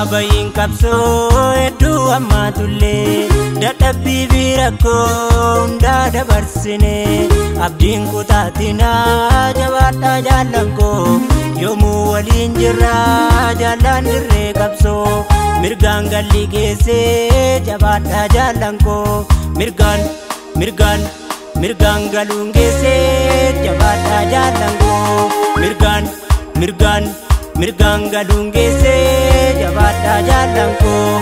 Bu'aa bayiin qabsoo hedduu ammaa tullee dadhabbii fi rakkoo hundaa dabarsine abdiin kutaatinaa jabaadhaa jaallan koo yoomuu waliin jirraa jaallan dirree qabsoo mirgaan galli geessee jabaadhaa jaallan koo mirgaan mirgaan mirgaan galuun geessee jabaadhaa jaallan koo mirgaan mirgaan mirgaan galuun geessee jabaadhaa jaallan koo.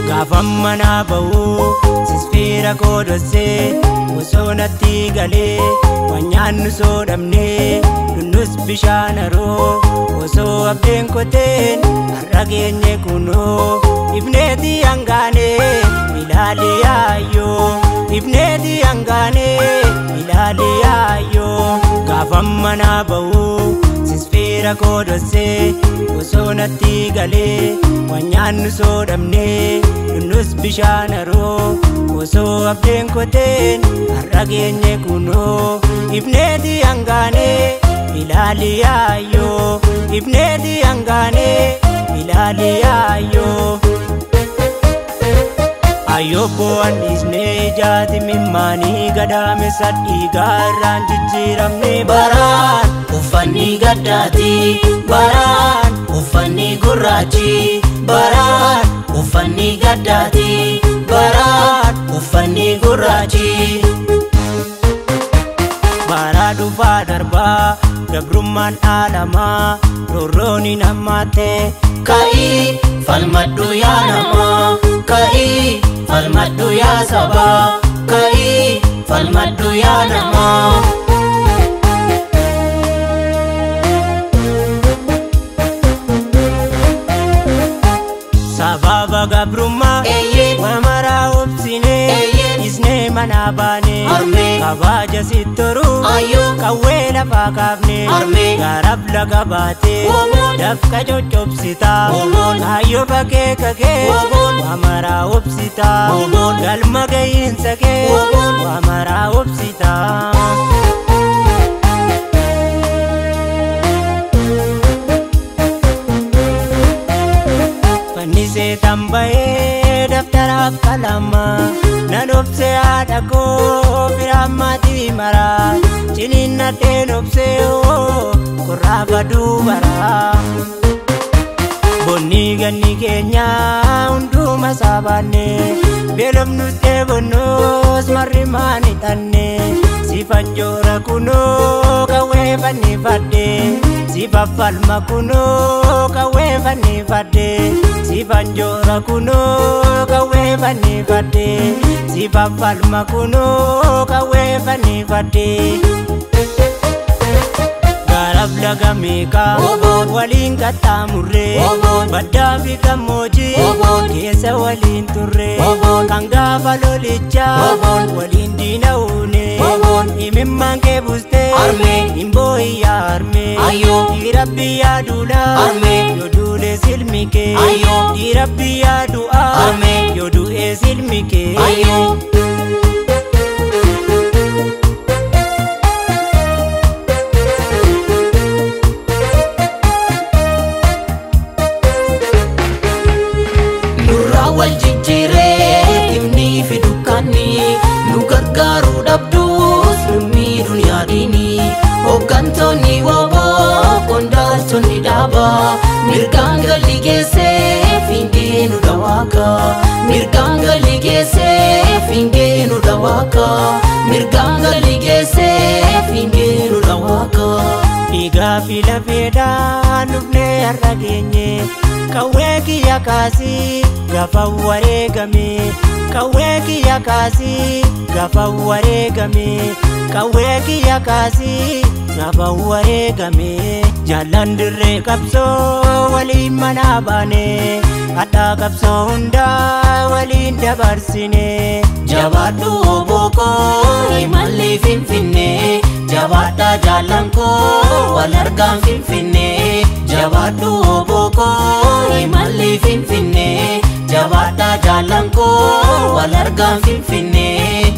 Gaafan manaa ba'uu sisfiira koodossee bosonatti galee waan nyaannu soodhamnee dunnus bishaan haroo osoo abdeen koteen har'a geenye kunoo ifneeti hangaanee ilaali yaayyoo ifneeti hangaanee ilaali yaayyoo. Gaafan manaa ba'uu sisfiira koodossee bosonatti galee waan nyaannu soodhamnee dunnus bishaan haroo osoo abdeen koteen har'a geenye kunoo ifneeti hangaanee ilaali yaayyoo ifneeti hangaanee ilaali yaayyoo. Ayyoo bu'aan dhiisnee jaati mimmaanii gadaame sadhiigaa irraan jijjiiramne baraan uffanni gaddaati baraan uffanni gurraachi baraan uffanni gaddaati baraan uffanni gurraachi. Baraa dhufaa darbaa gabrummaan dhaalamaa roorrooni namaate ka'ii falmadhu yaa namaa ka'ii falmadhu yaa sabaa ka'ii falmadhu yaa namaa. Sababa gabrummaa wamaraa obsinee dhiisnee manaa baanee kabaja sittoruu qawwee lafaa kaafnee gaaraaf laga baatee dafqa coccobsitaa kaayyoo bakkee kakee wamaraa obsitaa galma gahiinsa kee wamaraa obsitaa. Fannisee tamba'ee daftaraaf qalama nan obsee haadha koo firaan maatii maraa ciniinnadheen obsee hoo qorraafa dubaraa. Bonni ganni keenya hunduma saabaanne beelofnus dheebonnoos marri maan hidhanne sifan joora kunoo qawwee fannifadhe sifan falma kunoo qawwee fannifadhe sifan joora kunoo qawwee fannifadhe sifan falma kunoo qawwee fannifadhe. Gaaraaf laga meeqaa waliin qaxxaamurree baddaa fi gammoojjii keessa waliin turree kan gaafa lolichaa waliin diina uune imimmaan kee buustee hin boo'iyyaa harmee dhiira biyyaa duulaa yoo duule silmi kee dhiira biyyaa du'aa yoo du'e silmi kee. Wal jijjiiree ifni fi dukkanni nu gargaaruu dhabdus nu miidhuun yaadini hooggantoonni waboo qondaaltonni dhaabaa mirgaan galli geessee fiingee nu dawaaka mirgaan galli geessee fiingee nu dawaaka mirgaan galli geessee fiingee nu dawaaka. Dhiigaa fi lafeedhaan dhufnee har'a geenye qawwee kiyya kaasii gaafa wareegame qawwee kiyya kaasii gaafa wareegame qawwee kiyya kaasii gaafa wareegame jaallan dirree qabsoo waliin manaa baane hadhaa qabsoo hundaa waliin dabarsine. Jabaadhu obbo koo imalli Finfinnee jabaadhaa jaallan koo wal argaan Finfinnee jabaadhu obbo koo imalli Finfinnee jabaadhaa jaallan koo wal argaan Finfinnee.